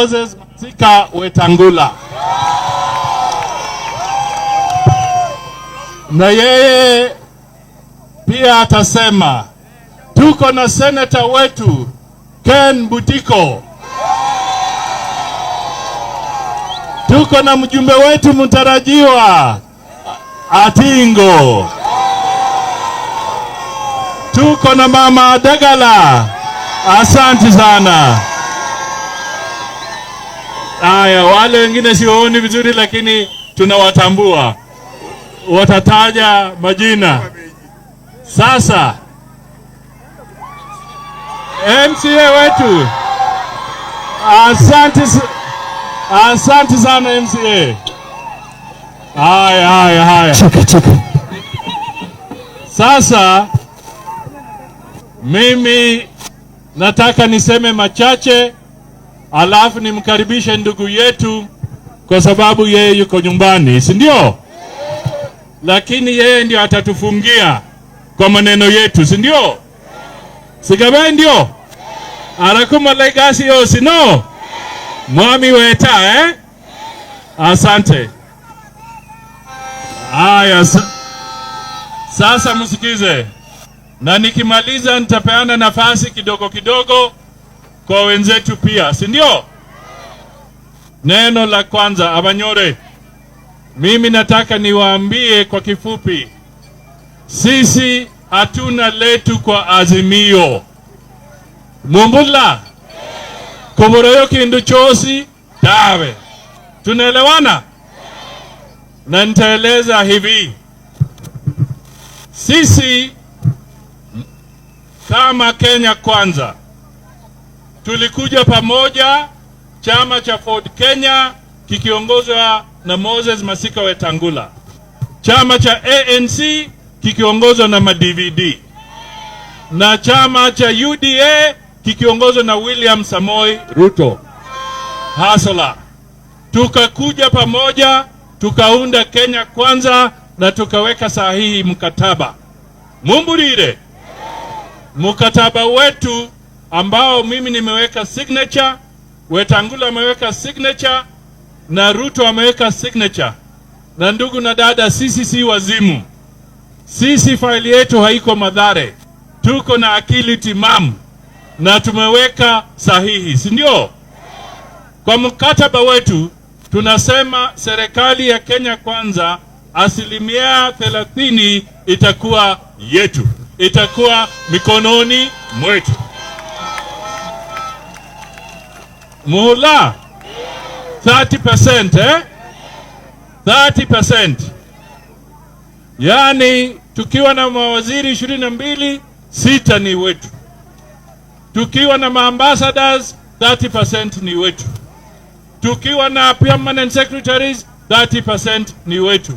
Moses Masika Wetangula, na yeye pia atasema. Tuko na seneta wetu Ken Butiko, tuko na mjumbe wetu mtarajiwa Atingo, tuko na mama Dagala. Asante sana. Haya, wale wengine siwaoni vizuri, lakini tunawatambua, watataja majina. Sasa MCA wetu, asante, asante sana MCA. Haya, haya, haya. Cheka, cheka. Sasa mimi nataka niseme machache, alafu nimkaribishe ndugu yetu, kwa sababu yeye yuko nyumbani, si ndio? Lakini yeye ndio atatufungia kwa maneno yetu, si ndio? Sigabe ndio? Arakuma legacy yosi no? Mwami weta, eh? Asante. Haya, sasa msikize. Na nikimaliza nitapeana nafasi kidogo kidogo kwa wenzetu pia, si ndio? Neno la kwanza, Abanyore, mimi nataka niwaambie kwa kifupi, sisi hatuna letu kwa Azimio. Mumbula koboroyo kindu chosi dawe. Tunaelewana? Na nitaeleza hivi, sisi kama Kenya Kwanza tulikuja pamoja, chama cha Ford Kenya kikiongozwa na Moses Masika Wetangula, chama cha ANC kikiongozwa na ma-DVD, na chama cha UDA kikiongozwa na William Samoei Ruto Hasala. Tukakuja pamoja tukaunda Kenya Kwanza na tukaweka sahihi mkataba. Mumbulire mkataba wetu ambao mimi nimeweka signature, Wetangula ameweka signature na Ruto ameweka signature. Na ndugu na dada, sisi si wazimu. Sisi faili yetu haiko Mathare, tuko na akili timamu na tumeweka sahihi, si ndio? Kwa mkataba wetu tunasema serikali ya Kenya Kwanza 30% itakuwa yetu, itakuwa mikononi mwetu. Muhula 30%, eh? 30%. Yaani tukiwa na mawaziri 22, 6 ni wetu. Tukiwa na maambassadors 30% ni wetu. Tukiwa na permanent secretaries 30% ni wetu.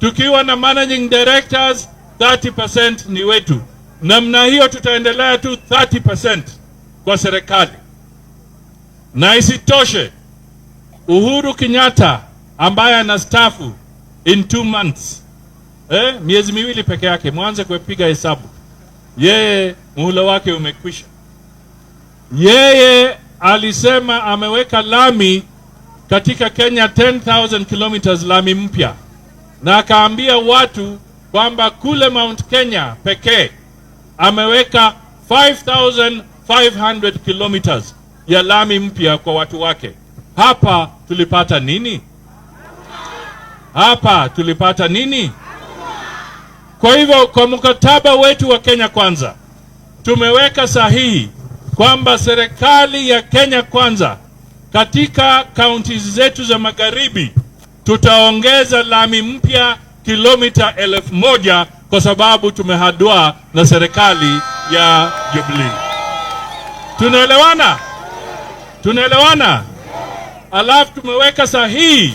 Tukiwa na managing directors 30% ni wetu. Namna hiyo tutaendelea tu 30% kwa serikali. Na isitoshe, Uhuru Kenyatta ambaye anastaafu in 2 months, miezi miwili peke yake, mwanze kupiga hesabu, yeye muhula wake umekwisha. Yeye alisema ameweka lami katika Kenya 10,000 kilometers lami mpya, na akaambia watu kwamba kule Mount Kenya pekee ameweka 5,500 kilometers ya lami mpya kwa watu wake. Hapa tulipata nini? Hapa tulipata nini? Kwa hivyo kwa mkataba wetu wa Kenya Kwanza tumeweka sahihi kwamba serikali ya Kenya Kwanza katika kaunti zetu za magharibi tutaongeza lami mpya kilomita 1,000 kwa sababu tumehadwa na serikali ya Jubilee. Tunaelewana? Tunaelewana? Alafu tumeweka sahihi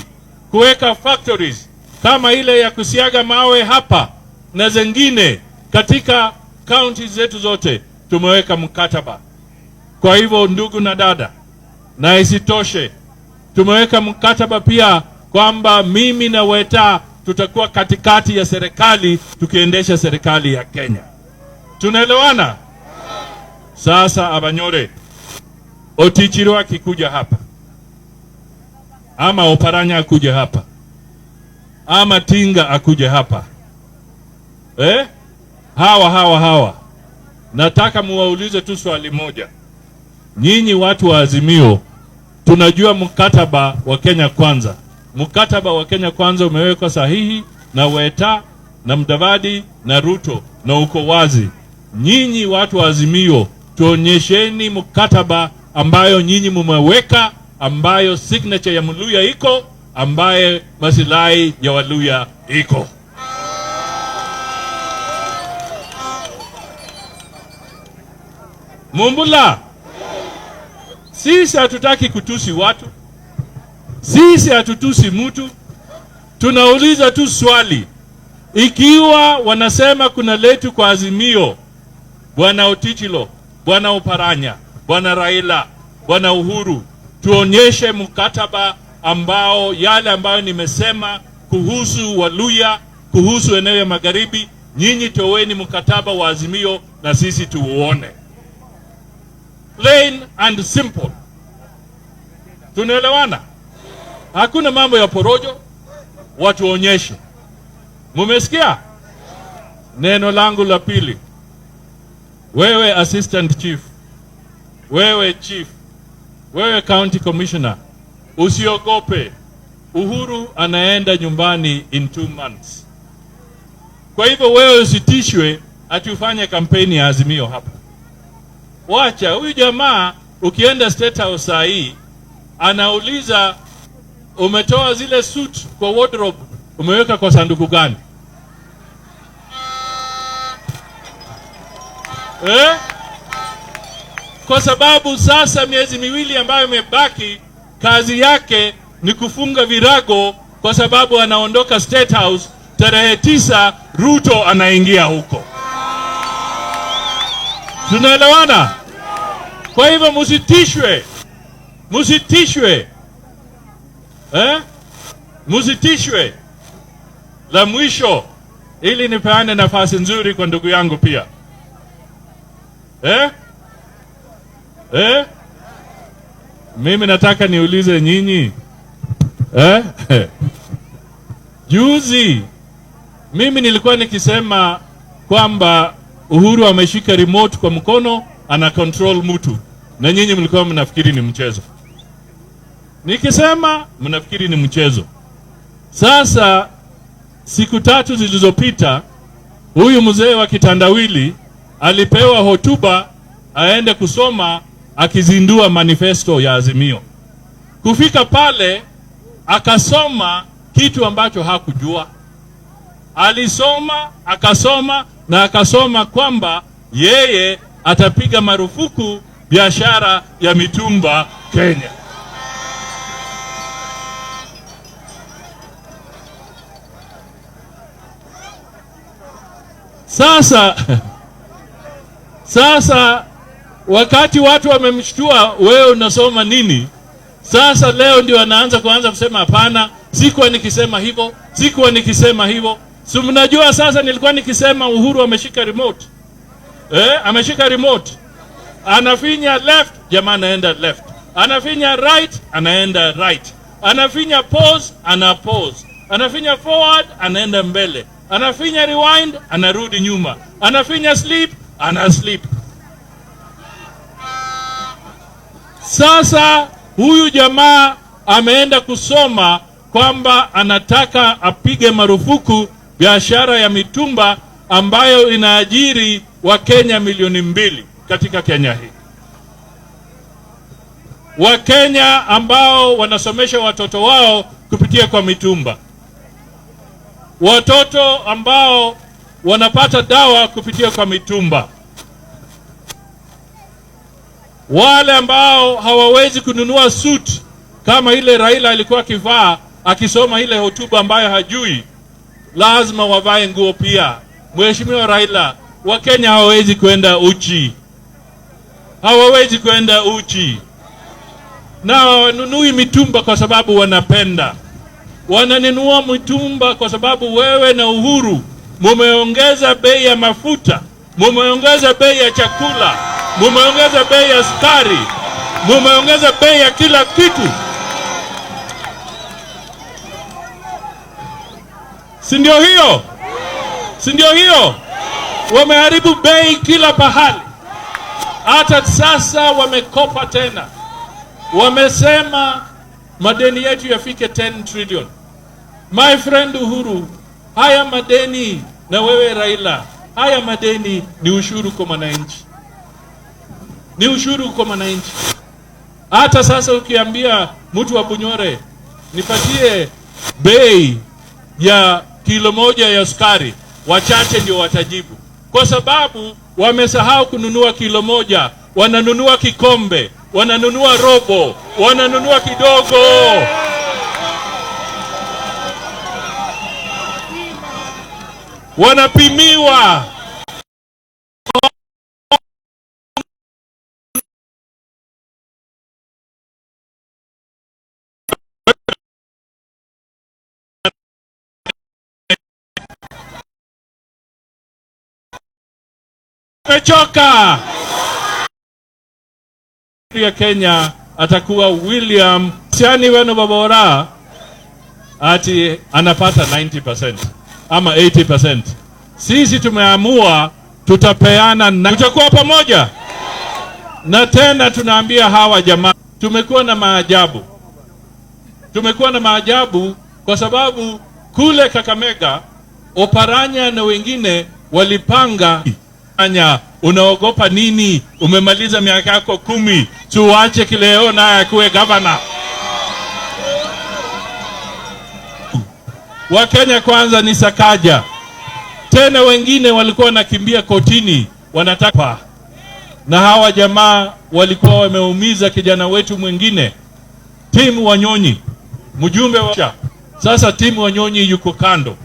kuweka factories kama ile ya kusiaga mawe hapa na zingine katika kaunti zetu zote tumeweka mkataba. Kwa hivyo ndugu na dada, na isitoshe tumeweka mkataba pia kwamba mimi na Weta tutakuwa katikati ya serikali tukiendesha serikali ya Kenya. Tunaelewana? Sasa Abanyore, Otichiro akikuja hapa ama Oparanya akuje hapa, ama Tinga akuje hapa, eh? Hawa hawa hawa, nataka muwaulize tu swali moja. Nyinyi watu wa Azimio, tunajua mkataba wa Kenya Kwanza. Mkataba wa Kenya Kwanza umewekwa sahihi na Weta na Mudavadi na Ruto na uko wazi. Nyinyi watu wa Azimio, tuonyesheni mkataba ambayo nyinyi mumeweka, ambayo signature ya Mluya iko, ambaye masilahi ya Waluya iko. Mumbula, sisi hatutaki kutusi watu, sisi hatutusi mtu, tunauliza tu swali. Ikiwa wanasema kuna letu kwa Azimio, Bwana Otichilo, Bwana Oparanya, Bwana Raila, Bwana Uhuru, tuonyeshe mkataba ambao yale ambayo nimesema kuhusu Waluya, kuhusu eneo ya magharibi, nyinyi toweni mkataba wa Azimio na sisi tuuone. Plain and simple. Tunaelewana? Hakuna mambo ya porojo, watuonyeshe. Mumesikia? Neno langu la pili, wewe assistant chief, wewe chief, wewe county commissioner, usiogope. Uhuru anaenda nyumbani in 2 months. Kwa hivyo wewe usitishwe ati ufanye kampeni ya Azimio hapa. Wacha huyu jamaa, ukienda State House saa hii anauliza umetoa zile suit kwa wardrobe, umeweka kwa sanduku gani? Eh? Kwa sababu sasa miezi miwili ambayo imebaki, kazi yake ni kufunga virago, kwa sababu anaondoka State House tarehe 9, Ruto anaingia huko. Tunaelewana? Kwa hivyo msitishwe, msitishwe, eh? Msitishwe. La mwisho, ili nipeane nafasi nzuri kwa ndugu yangu pia, eh? Eh? Mimi nataka niulize nyinyi, eh? Juzi mimi nilikuwa nikisema kwamba Uhuru ameshika remote kwa mkono, ana control mtu, na nyinyi mlikuwa mnafikiri ni mchezo. Nikisema mnafikiri ni mchezo. Sasa siku tatu zilizopita, huyu mzee wa kitandawili alipewa hotuba aende kusoma akizindua manifesto ya Azimio. Kufika pale akasoma kitu ambacho hakujua. Alisoma, akasoma na akasoma kwamba yeye atapiga marufuku biashara ya mitumba Kenya. Sasa wakati watu wamemshtua, wewe unasoma nini? Sasa leo ndio anaanza kuanza kusema hapana, sikuwa nikisema hivyo, sikuwa nikisema hivyo. Si mnajua sasa nilikuwa nikisema Uhuru ameshika remote. Ameshika remote. Anafinya left, jamaa anaenda left. Anafinya right, anaenda right. Anafinya pause, ana pause. Anafinya forward, anaenda mbele. Anafinya rewind, anarudi nyuma. Anafinya sleep, ana sleep. Sasa huyu jamaa ameenda kusoma kwamba anataka apige marufuku biashara ya mitumba ambayo inaajiri Wakenya 2 milioni katika Kenya hii. Wakenya ambao wanasomesha watoto wao kupitia kwa mitumba, watoto ambao wanapata dawa kupitia kwa mitumba, wale ambao hawawezi kununua suit kama ile Raila alikuwa akivaa akisoma ile hotuba ambayo hajui, lazima wavae nguo pia. Mheshimiwa Raila, Wakenya hawawezi kwenda uchi, hawawezi kwenda uchi, na hawanunui mitumba kwa sababu wanapenda. Wananunua mitumba kwa sababu wewe na Uhuru mumeongeza bei ya mafuta, mumeongeza bei ya chakula, mumeongeza bei ya sukari, mumeongeza bei ya kila kitu. Si ndio hiyo? Si ndio hiyo? Wameharibu bei kila pahali. Hata sasa wamekopa tena, wamesema madeni yetu yafike 10 trillion. My friend Uhuru, haya madeni na wewe Raila, haya madeni ni ushuru kwa mwananchi, ni ushuru kwa mwananchi. Hata sasa ukiambia mtu wa Bunyore, nipatie bei ya kilo moja ya sukari, wachache ndio watajibu, kwa sababu wamesahau kununua kilo moja, wananunua kikombe, wananunua robo, wananunua kidogo. Wanapimiwa. Mechoka. Ya Kenya atakuwa William Siani wenu babora ati anapata 90% ama 80%. Sisi tumeamua tutapeana na tutakuwa pamoja. Na tena tunaambia hawa jamaa, tumekuwa na maajabu. Tumekuwa na maajabu kwa sababu kule Kakamega Oparanya na wengine walipanga. Anya, unaogopa nini? Umemaliza miaka yako 10, tuache Kileo naye akuwe gavana. Wa Kenya Kwanza ni Sakaja. Tena wengine walikuwa wanakimbia kotini wanataka, na hawa jamaa walikuwa wameumiza kijana wetu mwingine Tim Wanyonyi, mjumbe wa sasa. Tim Wanyonyi yuko kando.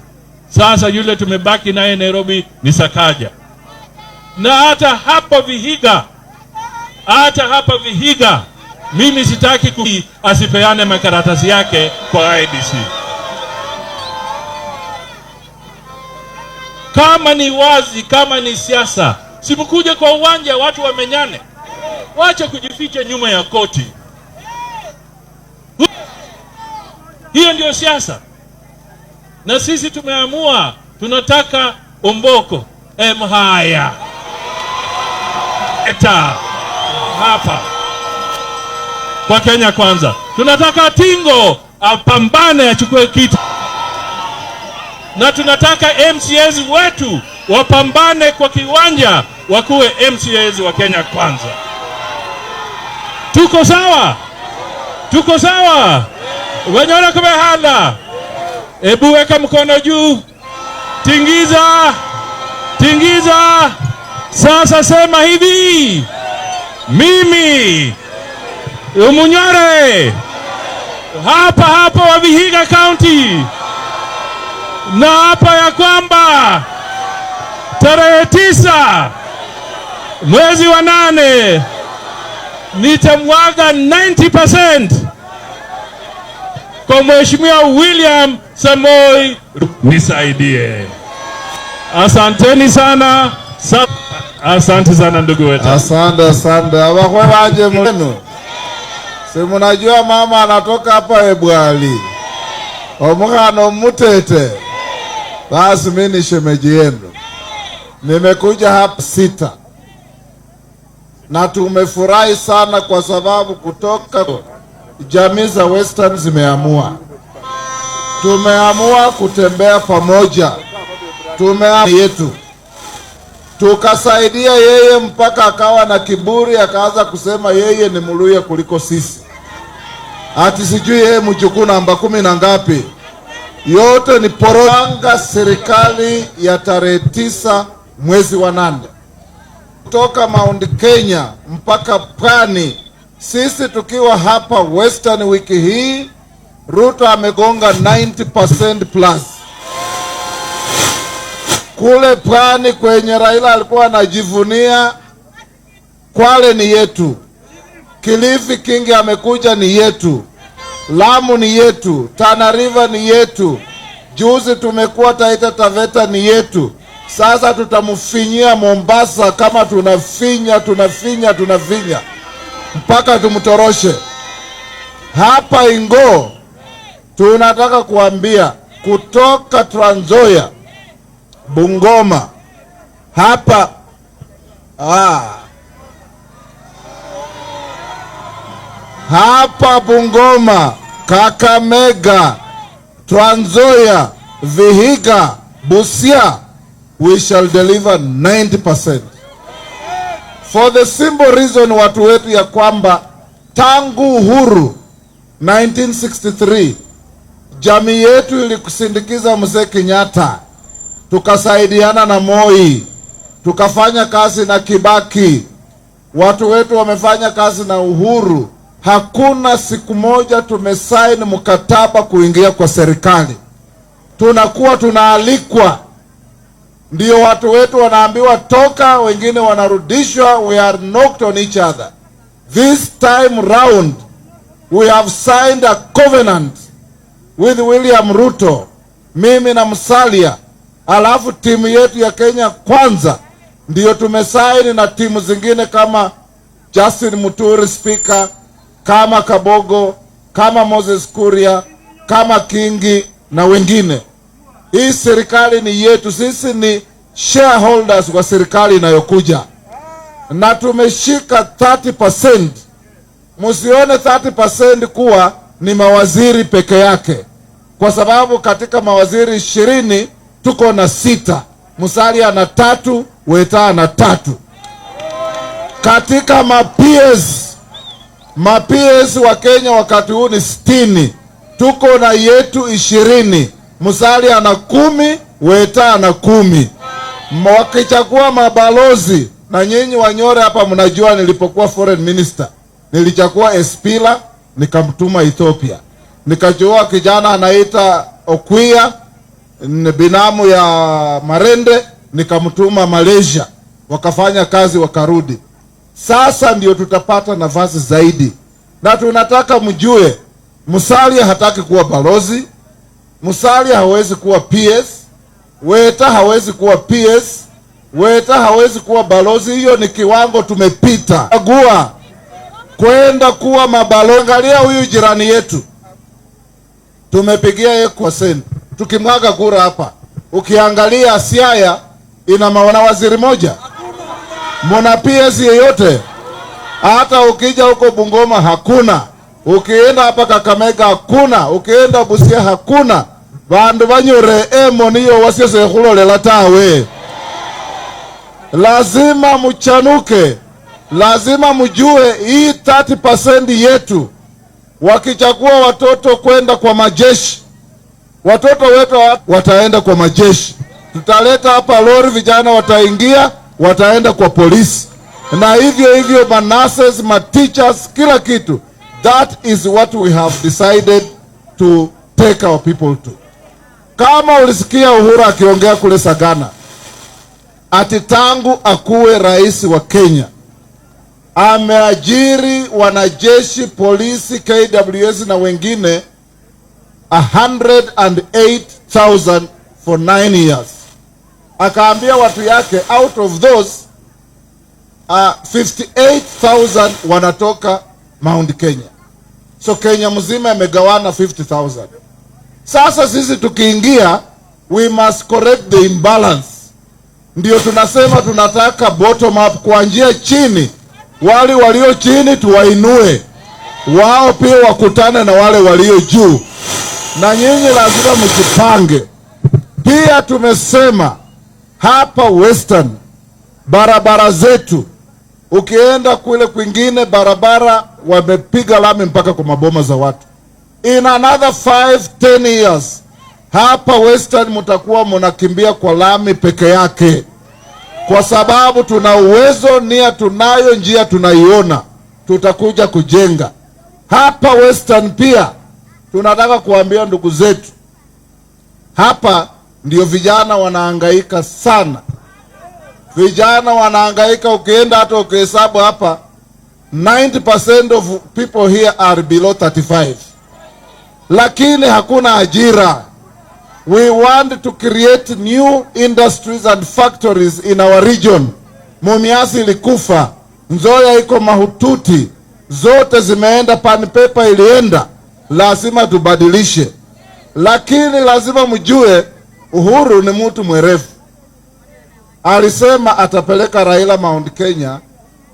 Sasa yule tumebaki naye Nairobi ni Sakaja. Na hata hapa Vihiga, hata hapa Vihiga mimi sitaki asipeane makaratasi yake kwa IEBC. Kama ni wazi, kama ni siasa, simkuje kwa uwanja watu wamenyane. Wacha kujificha nyuma ya koti. Hiyo ndio siasa. Na sisi tumeamua tunataka Omboko Mhaya eta hapa kwa Kenya Kwanza. Tunataka Tingo apambane achukue kiti, na tunataka MCAs wetu wapambane kwa kiwanja wakuwe MCAs wa Kenya Kwanza. Tuko sawa? Tuko sawa? Wenyora kumehala. Ebu weka mkono juu. Tingiza. Tingiza. Sasa sema hivi, mimi Umunyore hapa hapa wa Vihiga County, na hapa ya kwamba tarehe 9 mwezi wa 8 nitamwaga 90% kwa Mheshimiwa William Samoei. Nisaidie. Asanteni sana. Asante sana ndugu wetu. Asante, asante. Abakwe baje mwenu. Si mnajua mama anatoka hapa Ebwali. Omukhana omutete. Basi mimi ni shemeji yenu. Nimekuja hapa 6. Na tumefurahi sana kwa sababu kutoka jamii za Western zimeamua. Tumeamua kutembea pamoja. Tumeamua yetu. Tukasaidia yeye mpaka akawa na kiburi, akaanza kusema yeye ni Mluya kuliko sisi. Ati sijui yeye mjukuu namba 10 na ngapi. Yote ni poranga serikali ya tarehe 9 mwezi wa 8. Kutoka Mount Kenya mpaka Pwani, sisi tukiwa hapa Western wiki hii, Ruto amegonga 90% plus. Kule Pwani kwenye Raila alikuwa anajivunia, Kwale ni yetu, Kilifi Kingi amekuja ni yetu, Lamu ni yetu, Tana River ni yetu, juzi tumekuwa Taita Taveta ni yetu. Sasa tutamfinyia Mombasa kama tunafinya, tunafinya, tunafinya mpaka tumtoroshe. Hapa Ingo tunataka kuambia Kutoka Trans Nzoia, Bungoma hapa hapa Bungoma, Kakamega, Trans Nzoia, Vihiga, Busia, we shall deliver 90%. For the simple reason, watu wetu, ya kwamba tangu uhuru 1963 jamii yetu ilikusindikiza Mzee Kenyatta, tukasaidiana na Moi, tukafanya kazi na Kibaki, watu wetu wamefanya kazi na Uhuru. Hakuna siku moja tumesaini mkataba kuingia kwa serikali, tunakuwa tunaalikwa, ndio watu wetu wanaambiwa toka, wengine wanarudishwa. We are knocked on each other. This time round we have signed a covenant with William Ruto, mimi na Musalia, alafu timu yetu ya Kenya Kwanza ndiyo tumesaini na timu zingine kama Justin Muturi speaker, kama Kabogo, kama Moses Kuria, kama Kingi na wengine. Hii serikali ni yetu, sisi ni shareholders wa serikali inayokuja, na tumeshika 30%. Msione 30% kuwa ni mawaziri peke yake, kwa sababu katika mawaziri 20 tuko na sita. Musalia ana tatu, Weta ana tatu. Katika ma-PS, ma-PS wa Kenya wakati huu ni 60, tuko na yetu 20. Musalia ana 10, Weta ana 10. Wakichagua mabalozi, na nyinyi Wanyore hapa mnajua, nilipokuwa foreign minister nilichagua Espila nikamtuma Ethiopia, nikachukua kijana anaita Okwia, ni binamu ya Marende, nikamtuma Malaysia, wakafanya kazi wakarudi. Sasa ndio tutapata nafasi zaidi, na tunataka mjue, Musalia hataki kuwa balozi, Musalia hawezi kuwa PS, Weta hawezi kuwa PS, Weta hawezi kuwa balozi. Hiyo ni kiwango tumepita. Chagua kwenda kuwa mabalozi. Angalia huyu jirani yetu, tumepigia yeye kwa senti, tukimwaga kura hapa. Ukiangalia Siaya ina mawana waziri moja, muna PS yeyote? Hata ukija huko Bungoma hakuna, ukienda hapa Kakamega hakuna, ukienda Busia hakuna. Bandu banyure emo niyo wasiose khulolela tawe. Lazima muchanuke, lazima mjue hii 30% yetu, wakichagua watoto kwenda kwa majeshi, watoto wetu wataenda kwa majeshi. Tutaleta hapa lori, vijana wataingia, wataenda kwa polisi, na hivyo hivyo ma nurses, ma teachers, kila kitu. That is what we have decided to take our people to. Kama ulisikia Uhuru akiongea kule Sagana, ati tangu akuwe rais wa Kenya ameajiri wanajeshi, polisi, KWS na wengine 108,000 for 9 years. Akaambia watu yake out of those 58,000 wanatoka Mount Kenya. So Kenya mzima imegawana 50,000. Sasa sisi tukiingia, we must correct the imbalance. Ndio tunasema tunataka bottom up, kuanzia chini, wale walio chini tuwainue, wao pia wakutane na wale walio juu, na nyinyi lazima mjipange. Pia tumesema hapa Western barabara zetu, ukienda kule kwingine barabara wamepiga lami mpaka kwa maboma za watu. In another 5 10 years hapa Western mtakuwa mnakimbia kwa lami peke yake, kwa sababu tuna uwezo, nia tunayo, njia tunaiona, tutakuja kujenga hapa Western. Pia tunataka kuambia ndugu zetu hapa, ndio vijana wanahangaika sana, vijana wanahangaika. Ukienda hata ukihesabu hapa, 90% of people here are below 35, lakini hakuna ajira. We want to create new industries and factories in our region. Mumias ilikufa, Nzoia iko mahututi, zote zimeenda, Pan Paper ilienda. Lazima tubadilishe. Lakini lazima mjue Uhuru ni mtu mwerevu. Alisema atapeleka Raila Mount Kenya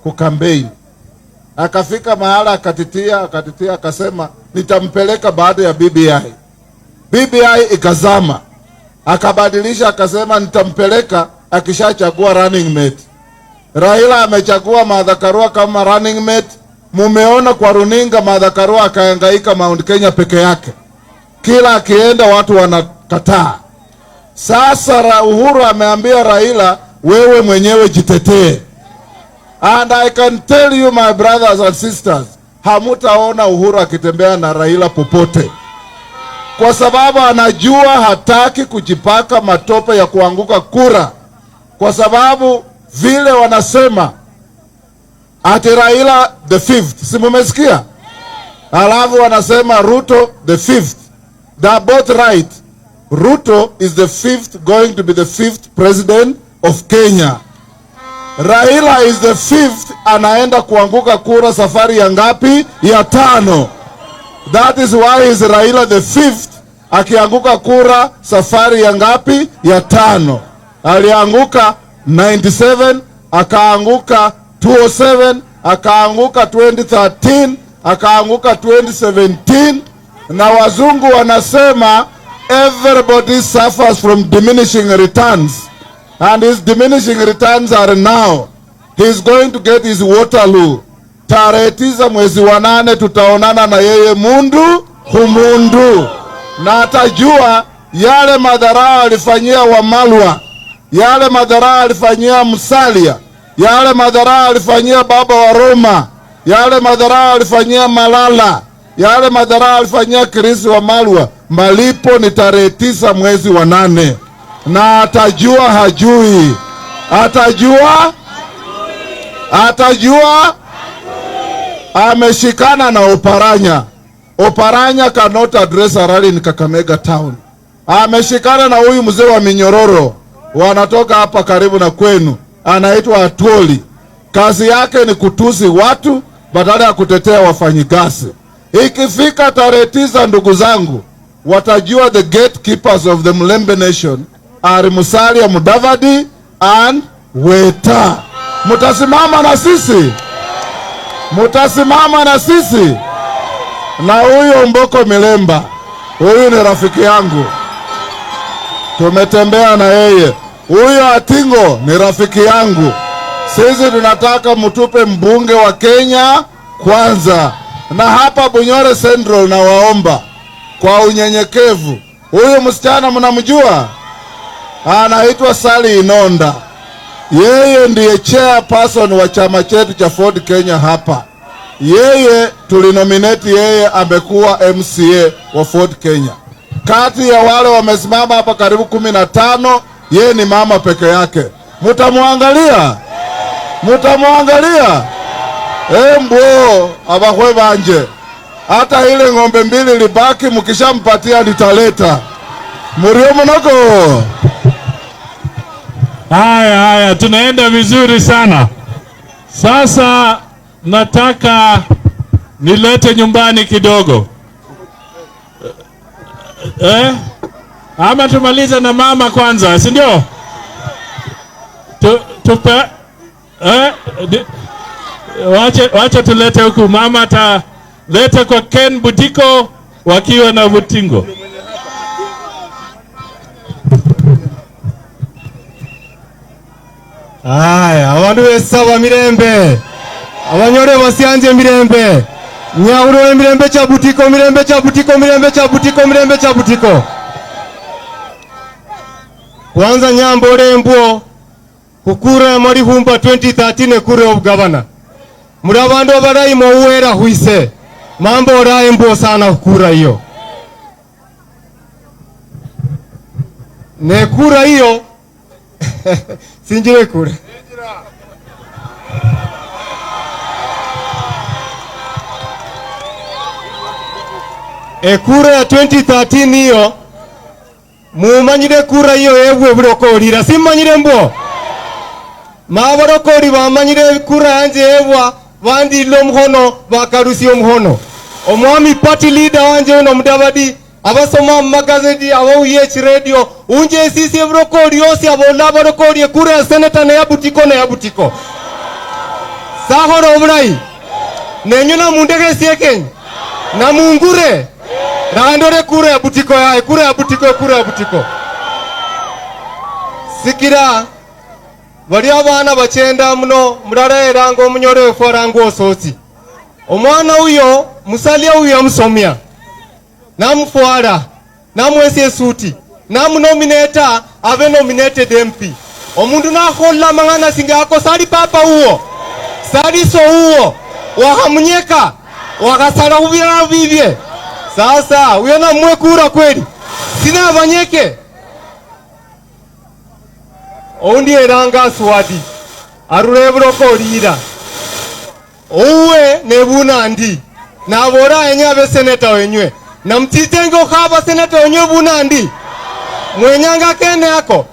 kukampeni. Akafika mahala akatitia, akatitia, akasema nitampeleka baada ya BBI. BBI ikazama, akabadilisha akasema nitampeleka akishachagua running mate. Raila amechagua Martha Karua kama running mate. Mumeona kwa runinga Martha Karua akahangaika Mount Kenya peke yake, kila akienda watu wanakataa. Sasa Uhuru ameambia Raila, wewe mwenyewe jitetee. And I can tell you my brothers and sisters, hamutaona Uhuru akitembea na Raila popote, kwa sababu anajua hataki kujipaka matope ya kuanguka kura, kwa sababu vile wanasema ati Raila the fifth, si mumesikia? Alafu wanasema Ruto the fifth. They are both right. Ruto is the fifth, going to be the fifth president of Kenya. Raila is the fifth, anaenda kuanguka kura safari ya ngapi? Ya tano. That is why is Raila the fifth, akianguka kura safari ya ngapi? Ya tano. Alianguka 97, akaanguka 207, akaanguka 2013, akaanguka 2017, na wazungu wanasema everybody suffers from diminishing returns, and his diminishing returns are now. He is going to get his Waterloo. Tarehe 9 mwezi wa 8 tutaonana na yeye mundu humundu, na atajua yale madhara alifanyia Wamalwa, yale madhara alifanyia Musalia, yale madhara alifanyia baba wa Roma, yale madhara alifanyia Malala, yale madhara alifanyia Chris Wamalwa. Malipo ni tarehe 9 mwezi wa 8, na atajua hajui, atajua, atajua. Ameshikana na Oparanya. Oparanya cannot address a rally in Kakamega town. Ameshikana na huyu mzee wa minyororo, wanatoka hapa karibu na kwenu, anaitwa Atwoli. Kazi yake ni kutusi watu badala ya kutetea wafanyikazi. Ikifika tarehe 9, ndugu zangu, watajua the gatekeepers of the Mulembe Nation are Musalia Mudavadi and Weta. Mutasimama na sisi, mutasimama na sisi. Na huyo Mboko Milemba, huyu ni rafiki yangu, tumetembea na yeye. Huyo Atingo ni rafiki yangu. Sisi tunataka mtupe mbunge wa Kenya kwanza. Na hapa Bunyore Central nawaomba kwa unyenyekevu, huyu msichana mnamjua, anaitwa Sally Inonda. Yeye ndiye chairperson wa chama chetu cha Ford Kenya hapa. Yeye tulinominate yeye, amekuwa MCA wa Ford Kenya. Kati ya wale wamesimama hapa karibu 15, yeye ni mama peke yake. Mutamwangalia? Mutamwangalia? Mbwo abakwe banje. Hata ile ng'ombe mbili libaki, mkishampatia nitaleta. Murio mnoko. Haya, haya, tunaenda vizuri sana. Sasa nataka nilete nyumbani kidogo. Ama tumalize na mama kwanza, si ndio? Tupe, wache tulete huku mama, ta lete kwa Ken Butiko wakiwa na Butingo. Haya, abandu besaba mirembe, abanyore basianje mirembe, nyauro mirembe cha Butiko, mirembe cha Butiko, mirembe cha Butiko, mirembe cha Butiko. Kwanza nyambore mbwo kukura mwali humba 2013 kure of governor. Muri abandu abarayi mwuwera huise. Mambo oraye mbwo sana kukura hiyo. Ne kura hiyo sinjire kura. Ekura ya 2013 hiyo mumanyire kura hiyo ebwe burokorira simanyire mbwo maborokori bamanyire kura yanje ebwa bandilo mukhono bakarusia omukhono. Omwami party leader wanje uno Mudavadi Abasoma magazeti abauye chiradio unje sisi ebrokori yosi abola abarokori ekura ya seneta na ya Butiko na ya Butiko. Sahoro obulai nenyu na mundege siekeny na mungure randore kura ya Butiko ya kura ya Butiko kura ya Butiko. Sikira bali abana bachenda muno mulala eranga omunyoro wefu aranga osotsi. Omwana uyo musalia uyo yamusomia namufwala namwesi esuti namunominata abe nominated MP. Omundu nakhola mang'ana singako sali papa uwo sali so uwo wakhamunyeka wakhasala khubirara bibye. Sasa uyo namwe kura kweli sina banyeke. Oundi eranga swadi arure buroko lira ouwe nebunandi nabora enye abe seneta wenywe na mtitengo khaba seneta wenywe bunandi mwenyanga kene yako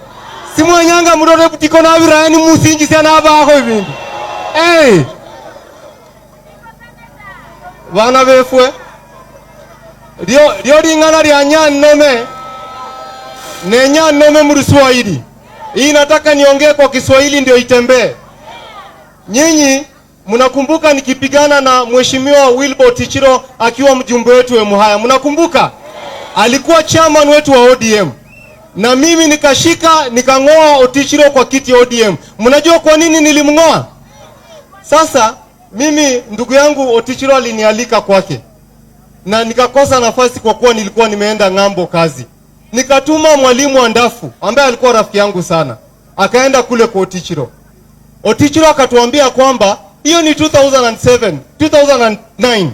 si mwenyanga murore Butiko nabirani musingi sana abakho ibindu. Hey bana befwe lyo lingana lya nyanome ne nyanome mu Kiswahili. Hii nataka niongee kwa Kiswahili ndio itembee. Nyinyi mnakumbuka nikipigana na Mheshimiwa Wilbur Tichiro akiwa mjumbe wetu wa Muhaya. Mnakumbuka? Alikuwa chairman wetu wa ODM. Na mimi nikashika nikangoa Otichiro kwa kiti ODM. Mnajua kwa nini nilimngoa? Sasa mimi ndugu yangu Otichiro alinialika kwake. Na nikakosa nafasi kwa kuwa nilikuwa nimeenda ng'ambo kazi. Nikatuma mwalimu Andafu ambaye alikuwa rafiki yangu sana. Akaenda kule kwa Otichiro. Otichiro akatuambia kwamba hiyo ni 2007, 2009.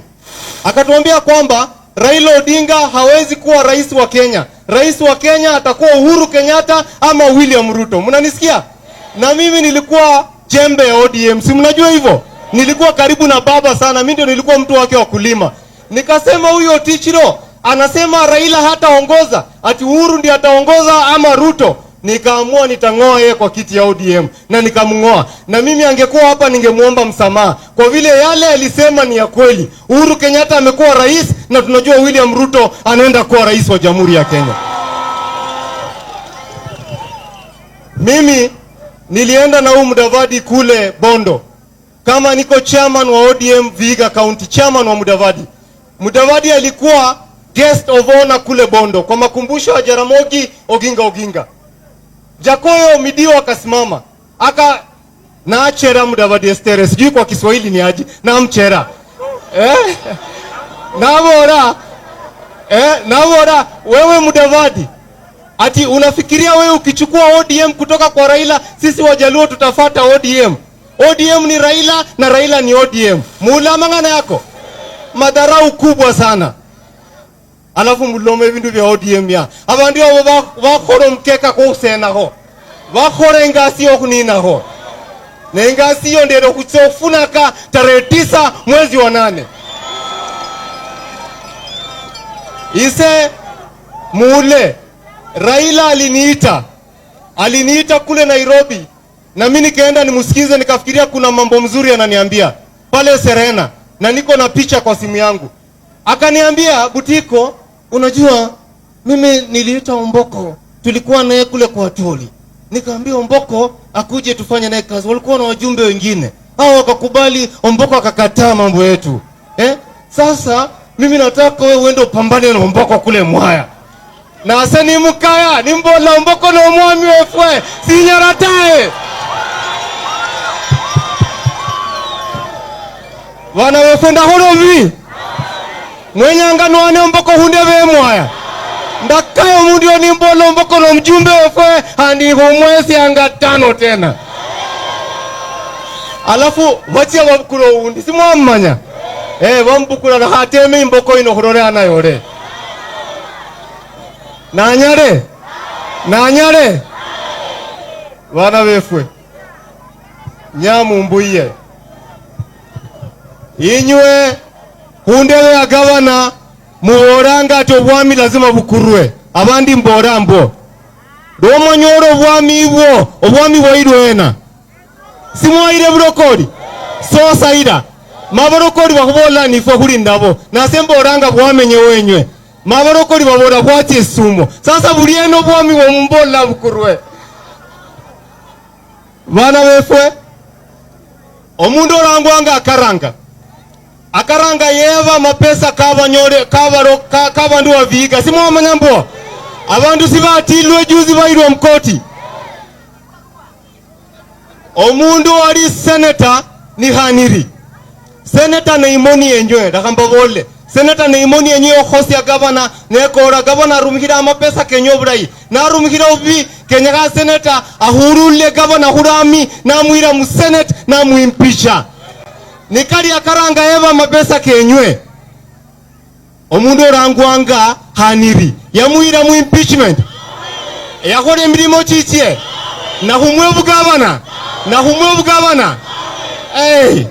Akatuambia kwamba Raila Odinga hawezi kuwa rais wa Kenya. Rais wa Kenya atakuwa Uhuru Kenyatta ama William Ruto. Mnanisikia? Na mimi nilikuwa jembe ya ODM. Si mnajua hivyo? Nilikuwa karibu na baba sana. Mimi ndio nilikuwa mtu wake wa kulima. Nikasema huyo Otichiro anasema Raila hataongoza, ati Uhuru ndiye ataongoza ama Ruto. Nikaamua nitangoa yeye kwa kiti ya ODM na nikamngoa. Na mimi angekuwa hapa ningemuomba msamaha kwa vile yale alisema ni ya kweli. Uhuru Kenyatta amekuwa rais na tunajua William Ruto anaenda kuwa rais wa Jamhuri ya Kenya. Mimi nilienda na huyu Mudavadi kule Bondo kama niko chairman wa ODM Vihiga County, chairman wa Mudavadi. Mudavadi alikuwa guest of honor kule Bondo kwa makumbusho ya Jaramogi Oginga Oginga. Jakoyo Midio akasimama aka naachera Mudavadi Estere, sijui kwa Kiswahili ni aje, namchera nabora nabora wewe Mudavadi, ati unafikiria wewe ukichukua ODM kutoka kwa Raila sisi Wajaluo tutafata ODM? ODM ni Raila na Raila ni ODM. Mula mangana yako madharau kubwa sana. Alafu mulome bindu vya ODM ya abandu abo bakhora mkeka kusenaho bakhora engasi yokuninaho na engasi iyo ndero kutsofunaka tarehe 9 mwezi wa 8. Ise mule Raila aliniita kule Nairobi na mimi nikaenda nimusikize, nikafikiria kuna mambo mzuri ananiambia pale Serena, na niko na picha kwa simu yangu. Akaniambia, Butiko, unajua mimi niliita Omboko, tulikuwa naye kule kwa Toli. Nikaambia Omboko akuje tufanye naye kazi. Walikuwa na wajumbe wengine. Hao wakakubali, Omboko akakataa mambo yetu. Sasa mimi nataka wewe uende upambane na Omboko kule Mwaya. Na aseni mukaya, nimbola Omboko na omwami wefwe, sinyaratae. Wana wefwe ndahorovi. Mwenyanga nwane Omboko hunde we Mwaya. Ndakayo mundio nimbola Omboko na mjumbe wefwe, handi humwesi anga 5 tena. Alafu wachia wabukula undi, si mwamanya. Wambukula na hateme imboko ino khurore anayore. Nanyare. Nanyare. Wana wefwe. Nyamumbuye. Inywe hundewe ya gavana muoranga ati obwami lazima bukurwe. Abandi mbora mbo. Romonyoro obwami ibwo, obwami bwairwena. Simwaire burokori. Sosaira. Maborokori bakubola nifo kuri ndabo. Nase mboranga bwamenye wenywe. Mabarokoli babola khwacha esumo. Sasa bulieno bwami bwomumbola bukurwe. Bana befwe omundu orangwanga akaranga. Akaranga yeva mapesa kabanyore kabaro kabandu waviga. Simwamanya mbo. Abandu sibatilwe juzi bairwa mkoti. Omundu wali senator ni Khaniri. Senator na imoni yenyewe ndakhamba bole. Senator na imoni yenyewe okhosia gavana nekora gavana arumikira amapesa kenyo bulayi. Narumikira ubi kenyaka senator ahurule gavana khurami namwira mu senate namuimpisha. Nikali akaranga eva mapesa kenywe. Omundu orangwanga Khaniri yamuira mu impeachment. Yakhola emilimo chichie. Nakhumwe bugavana. Nakhumwe bugavana. Hey.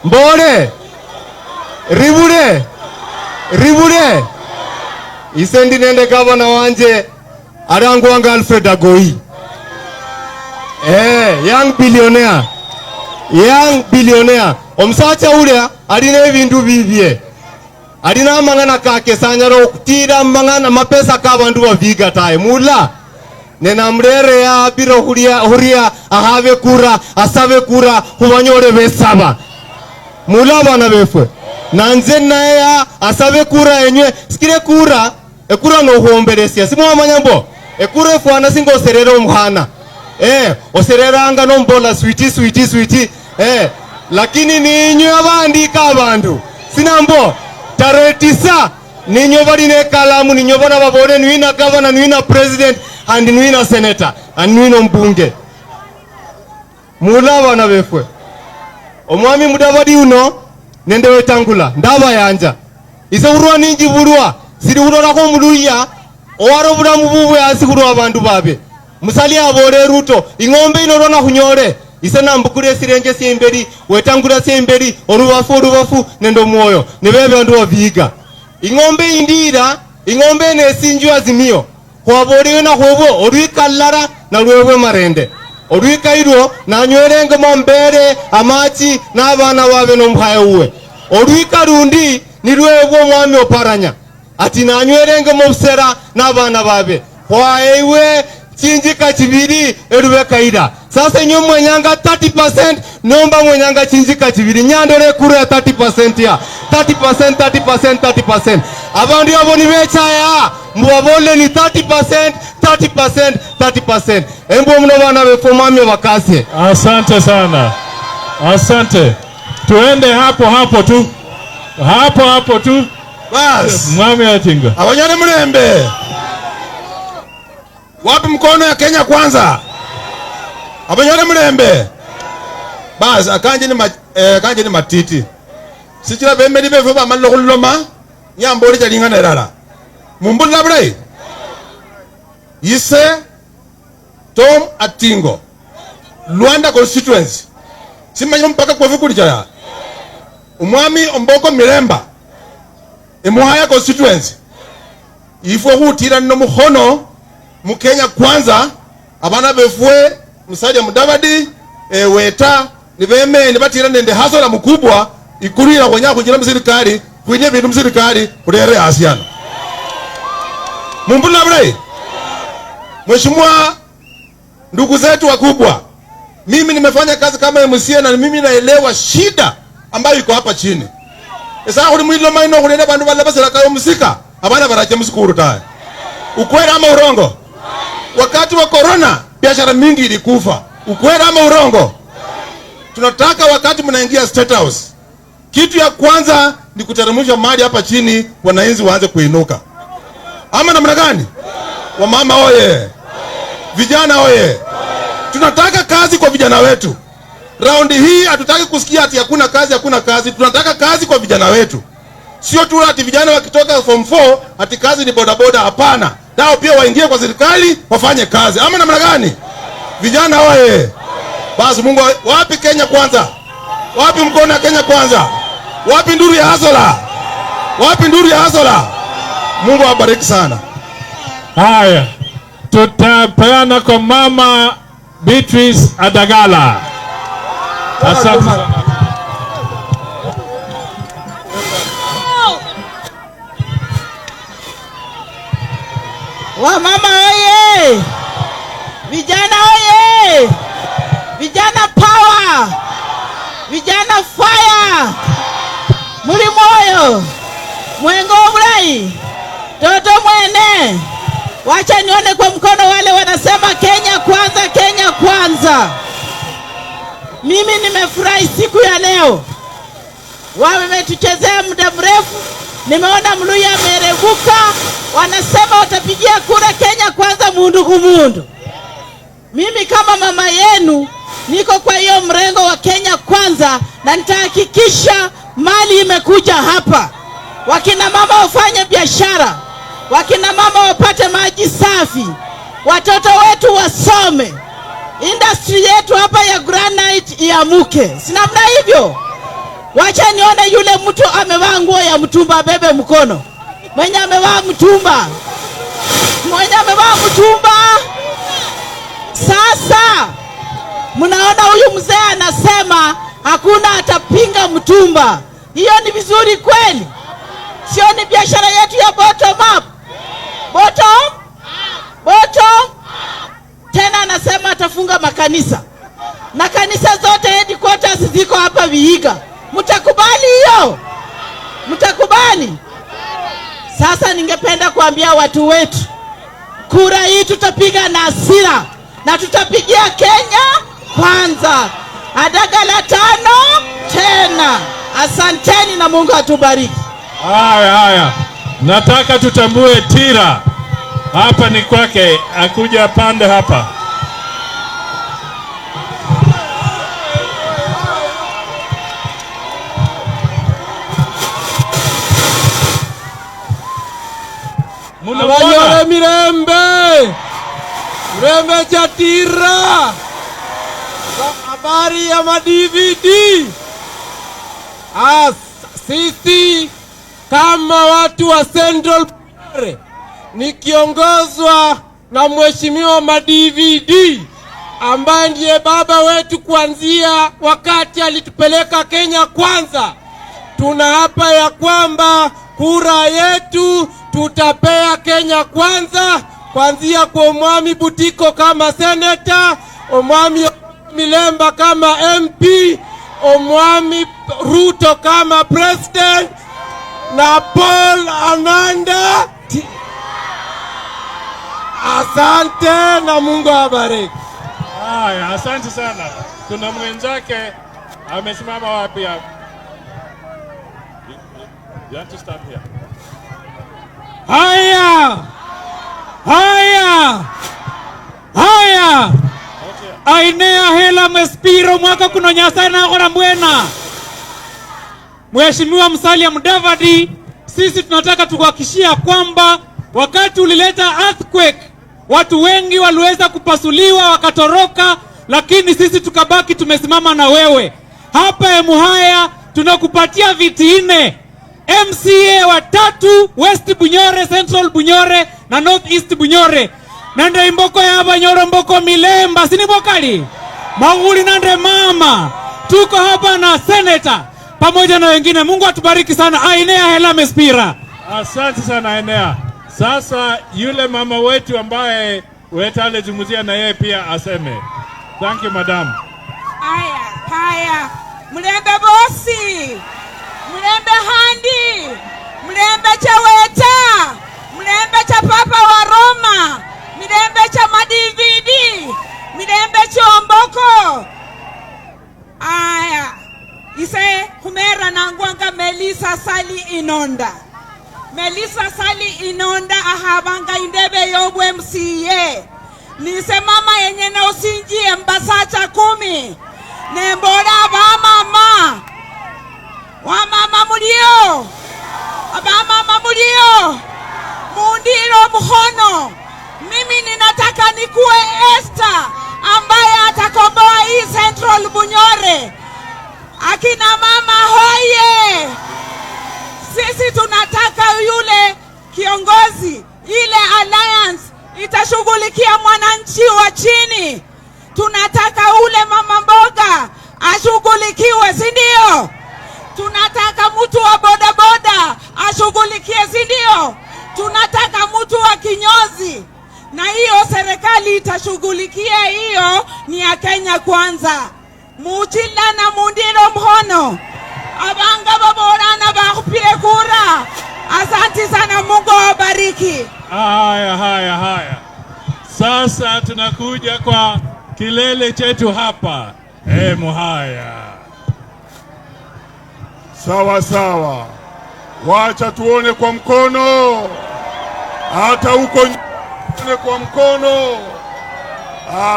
Mbole ribure ribure isendi nende gavana wanje arangwanga Alfred Agoi. Young billionaire. Young billionaire. Omusacha ulya alina ebintu bibye. Alina amang'ana kake sanyala okutira amang'ana mapesa kabandu baviga taye mula. Nenamrere ya biro huria huria ahave kura asabe kura hubanyore besaba. Mula bana befwe. Nanze naye asabe kura enywe sikire kura ekura no huomberesia. Simwamanya mbo. Ekura efwana singo serera omukhana. Osereranga nombola sweetie sweetie sweetie. Lakini ninywe abandika abandu. Sinambo tarehe 9 ninywe bali ne kalamu ninywe bana babone nwina governor nwina president and nwina senator and nwina mbunge. Mula bana befwe. Omwami Mudavadi uno nende Wetangula ndaba yanja. Ise urwa ninji burwa siri urora ko muluya owaro bulamu bubwe asi kurwa abandu babe. Musali abole Ruto ing'ombe inorona khunyole ise nambukule sirenje siemberi Wetangula siemberi orubafu orubafu nende omwoyo nibebe bandu babiga. Ing'ombe indira ing'ombe nesinju azimio khwabolewe na khwebwe olwikalara na lwebwe marende. Olwika nanywerenge mombere amachi n'abana babe n'omukhaya uwe. Olwika lundi nilwebwe omwami oparanya ati nanywerenge mobusera n'abana babe khwaewe chinjika chibiri erubeka ira. Sasa inyo mwenyanga 30% nomba mwenyanga chinjika chibiri nyandore kura ya 30% ya 30% 30% 30%. Abandu abo ni bechaya mubabole ni 30% 30% 30%. Embo mno bana befo mwami bakase. Asante sana. Asante. Tuende hapo hapo tu. Hapo hapo tu. Bas. Mwami Atinga. Abanyane mlembe. Wapi mkono ya Kenya kwanza? Abanyane mlembe. Bas akanje ni akanje ni matiti. Sichira bemeli befo bamallo khuloma nyamboli jalingana erala. Mumbulira bulayi. Ise Tom Atingo Luanda constituency. Simanya mpaka kwa vikuli cha. Umwami Omboko Miremba Emuhaya constituency. Ifwe khutira no mukhono mu Kenya kwanza abana befwe Musalia Mudavadi Weta nibeme nibatira nende hasola mukubwa ikurira khwenya khunjira musirikali khwine bindu musirikali khulere asiana. Mumbulira bulayi. Mheshimiwa, ndugu zetu wakubwa, mimi nimefanya kazi kama MCA na mimi naelewa shida ambayo iko hapa chini. Esa khuli mwilo maino khulena bandu bala basela musika abana barache musikuru tawe. Ukweli ama urongo? Wakati wa corona biashara mingi ilikufa. Ukweli ama urongo? Tunataka wakati mnaingia State House, kitu ya kwanza ni kuteremsha mali hapa chini, wananchi waanze kuinuka. Ama namna gani? Wamama oye! Vijana oye! Tunataka kazi kwa vijana wetu. Raundi hii hatutaki kusikia ati hakuna kazi, hakuna kazi. Tunataka kazi kwa vijana wetu. Sio tu ati vijana wakitoka form 4 ati kazi ni bodaboda, hapana. Nao pia waingie kwa serikali wafanye kazi. Ama namna gani? Vijana oye! Basi Mungu, wapi Kenya kwanza? Wapi mkono ya Kenya kwanza? Wapi nduru ya Hasola? Wapi nduru ya Hasola? Mungu awabariki sana. Haya, tutapeana kwa Mama Beatrice Adagala. Asante sana. Wamama oye! Vijana oye! Vijana power! Vijana fire! Muli moyo mwengo obulayi toto mwene, wacha nione kwa mkono wale wanasema Kenya kwanza, Kenya kwanza. Mimi nimefurahi siku ya leo, wametuchezea muda mrefu. Nimeona Mluya amerevuka, wanasema watapigia kura Kenya kwanza, mundu kumundu. Mimi kama mama yenu niko kwa hiyo mrengo wa Kenya kwanza, na nitahakikisha mali imekuja hapa. Wakina mama wafanye biashara, wakina mama wapate maji safi, watoto wetu wasome, industry yetu hapa ya granite iamuke, si namna hivyo? Wacha nione yule mtu amevaa nguo ya mtumba, abebe mkono. Mwenye amevaa mtumba, mwenye amevaa mtumba. Sasa mnaona huyu mzee anasema hakuna atapinga mtumba. Hiyo ni vizuri kweli? Sio ni biashara yetu ya bottom up? Bottom? Bottom? Tena anasema atafunga makanisa na kanisa zote headquarters ziko hapa Vihiga. Mtakubali hiyo? Mtakubali? Sasa ningependa kuambia watu wetu, kura hii tutapiga na hasira na tutapigia Kenya kwanza, adagala tano tena. Asanteni na Mungu atubariki. Haya haya, nataka tutambue Tira hapa ni kwake, akuja pande hapa. Munamuona? Abanyore mirembe, mirembe chatira, habari ya ma-DVD. Sisi kama watu wa Central Bunyore nikiongozwa na mheshimiwa ma-DVD ambaye ndiye baba wetu kuanzia wakati alitupeleka Kenya kwanza, tunaapa ya kwamba kura yetu tutapea Kenya kwanza, kuanzia kwa Omwami Butiko kama seneta, Omwami Milemba kama MP, Omwami Ruto kama president na Paul Ananda. Asante na Mungu awabariki. Haya, asante sana. Kuna mwenzake amesimama wapi hapo? You have to stand here. Haya, haya, haya. Ainea hela mwespiro mwaka kuno Nyasaye nakora mbwena. Mheshimiwa Musalia Mudavadi, sisi tunataka tukuhakikishia kwamba wakati ulileta earthquake watu wengi waliweza kupasuliwa wakatoroka, lakini sisi tukabaki tumesimama na wewe. Hapa Emuhaya tunakupatia viti 4, MCA watatu West Bunyore, Central Bunyore na North East Bunyore. Nande imboko ya Banyoro mboko milemba sini bokali maguli nande mama. Tuko hapa na senator pamoja na wengine. Mungu atubariki sana. Ainea hela mespira. Asante sana Ainea. Sasa yule mama wetu ambaye Weta alizungumzia na yeye pia aseme. Thank you madam. Haya, haya. Mlembe bosi. Mlembe handi. Mlembe cha Weta. Mlembe cha Papa wa Roma. Mlembe cha ma-DVD. Mlembe cha Omboko. Aya. Ise humera nangwanga Melissa Sali Inonda. Melissa Sali Inonda ahabanga indebe yobwe MCA. Nise mama yenye na usinjie mbasacha 10. Nembora ba mama. Wa mama mulio. Aba mama mulio. Mundiro mkhono. Mimi ninataka nikuwe Esther ambaye atakomboa hii Central Bunyore. Akina mama hoye. Sisi tunataka yule kiongozi, ile alliance itashughulikia mwananchi wa chini. Tunataka ule mama mboga ashughulikiwe, si ndio? Tunataka mtu wa bodaboda ashughulikie, si ndio? Tunataka mtu wa kinyozi. na hiyo serikali itashughulikia hiyo, ni ya Kenya Kwanza. Muchilana mundiro mhono abanga baborana bakhupile kura. Asante sana, Mungu awabariki. Haya, haya, haya. Sasa tunakuja kwa kilele chetu hapa. Muhaya. Sawa sawa, wacha tuone kwa mkono, hata huko tuone kwa mkono.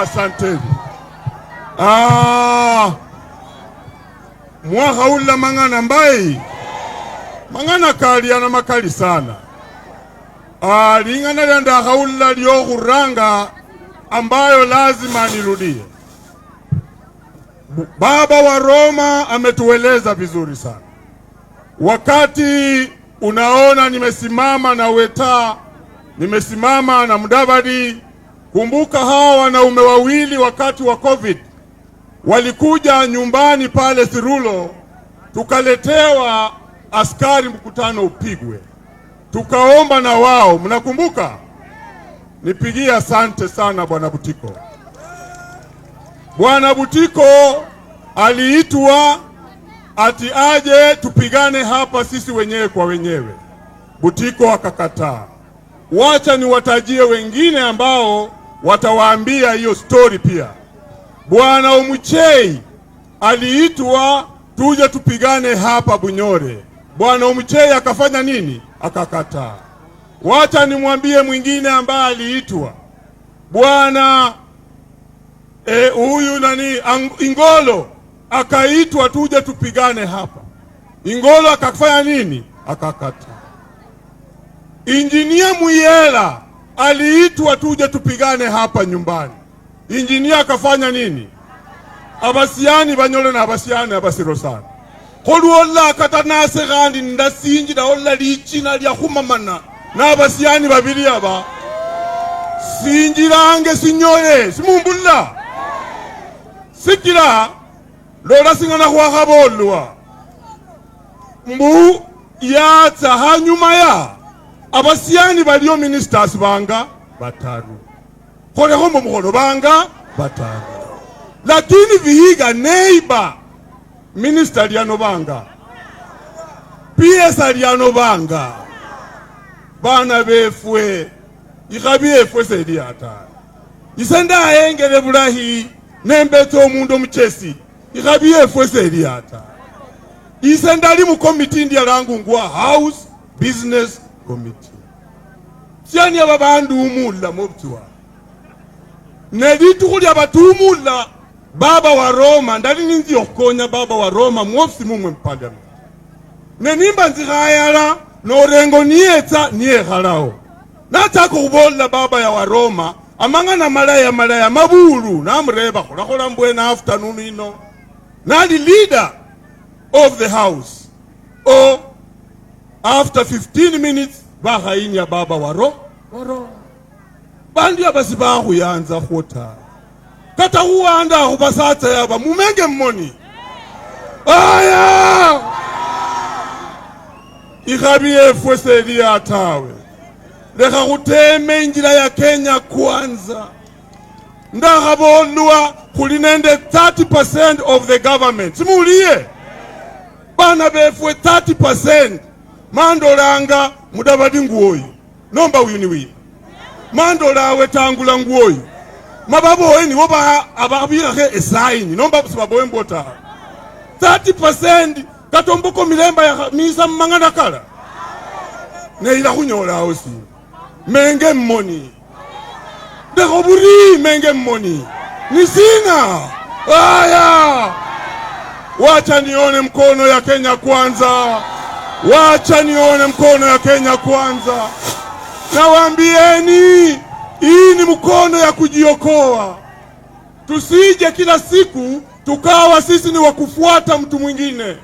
Asanteni. Mwakhaula mang'ana mbai mang'ana kaliana makali sana. Ling'ana lya ndakhaula lyokhuranga ambayo lazima nirudie. Baba wa Roma ametueleza vizuri sana. Wakati unaona nimesimama na Weta, nimesimama na Mudavadi, kumbuka hawa wanaume wawili wakati wa COVID walikuja nyumbani pale Sirulo, tukaletewa askari mkutano upigwe, tukaomba na wao, mnakumbuka? Nipigie asante sana Bwana Butiko. Bwana Butiko aliitwa ati aje tupigane hapa sisi wenyewe kwa wenyewe. Butiko akakataa. Wacha niwatajie wengine ambao watawaambia hiyo story pia. Bwana Omuchei aliitwa tuje tupigane hapa Bunyore. Bwana Omuchei akafanya nini? Akakataa. Wacha nimwambie mwingine ambaye aliitwa Bwana huyu nani Ingolo akaitwa tuje tupigane hapa. Ingolo akafanya nini? Akakataa. Injinia Muyela aliitwa tuje tupigane hapa nyumbani. Injinia akafanya nini? Abasiani banyole na abasiani abasiro sana. Kholuola kata nase khandi ndasinjila olla lichina lya khumamana na abasiani babili aba sinjilange sinyole simumbulila sikila lola singana khwakhabolwa mbu yatsa hanyuma ya abasiani baliyo ministers banga bataru kholekho mukhono banga bataru lakini Vihiga neighbor minister lyanobanga PS lyanobanga bana befwe ikhabi efwe seli ata ise ndaengele bulahi nembetsa omundu omuchesi ikhabi efwe seli ata ise ndali mu committee ndialangungwa House Business Committee syani aba bandu umula mobutiwa nelitukhu lya batumula baba wa Roma ndali ninzi okhukonya baba wa Roma muofisi mumwe muparliament nenimba nzikhayala norengo niyetsa niyekhalawo natsaka khubolela baba ya wa Roma amang'ana malaya malaya mabulu namureba khulakhola mbwena afternoon ino nali leader of the house o after 15 minutes bakhainya baba wa Roma bandu abasi bakhuyanza khota kata khuwanda khubasatsa yaba mumenge mmoni aya ikhabi efwe seli atawe lekha khuteme injila ya Kenya Kwanza ndakhabolwa khuli nende 30% of the government simuliye bana befwe 30% mandolanga Mudavadi nguoyu nomba uyu ni wiyu mandolawe tangula nguoyu mababoye nibo ababirakhe esaini nomba sibaboye mbota 30% katomboko milemba ya misa mmang'ana kala neila khunyolawo si menge mmoni ndekho menge mmoni nisina aya wacha nione mkono ya Kenya Kwanza wacha nione mkono ya Kenya Kwanza. Nawaambieni hii ni mkono ya kujiokoa. Tusije kila siku tukawa sisi ni wakufuata mtu mwingine.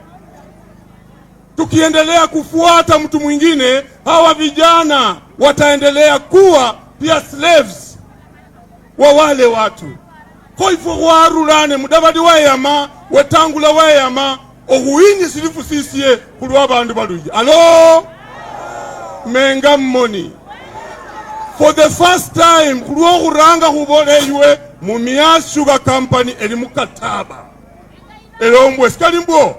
Tukiendelea kufuata mtu mwingine, hawa vijana wataendelea kuwa pia slaves wa wale watu. Ko ifo warulane Mudavadi wayama wetangula wayama ohuinyi silifu sisiye kulwa bandu baluji. Alo menga mmoni. For the first time khulwokhuranga khuboleywe Mumias Sugar Company eli mukataba elombwe sikali mbwo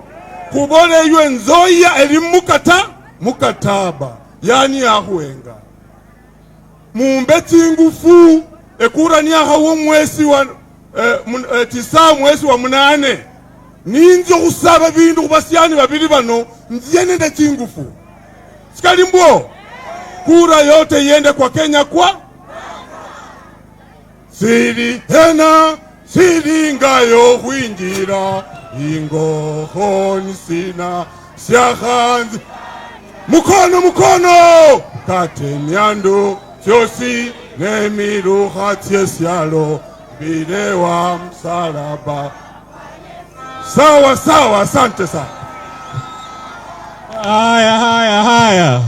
khuboleywe Nzoia eli mukataba yani yakhuwenga mumbe tsingufu ekura niyakhawa mwesi wa 9 mwezi wa 8 ninzo khusaba bindu khubasiani babili bano nziye nende tsingufu sikali mbwo kura yote iende kwa Kenya kwa sili hena silingayo khwinjira ingokhoni sina syakhanzi mukono mukono kate myandu tyosi nemilukha tyesyalo bilewa msalaba. Sawa sawa, asante sana. Haya, haya, haya.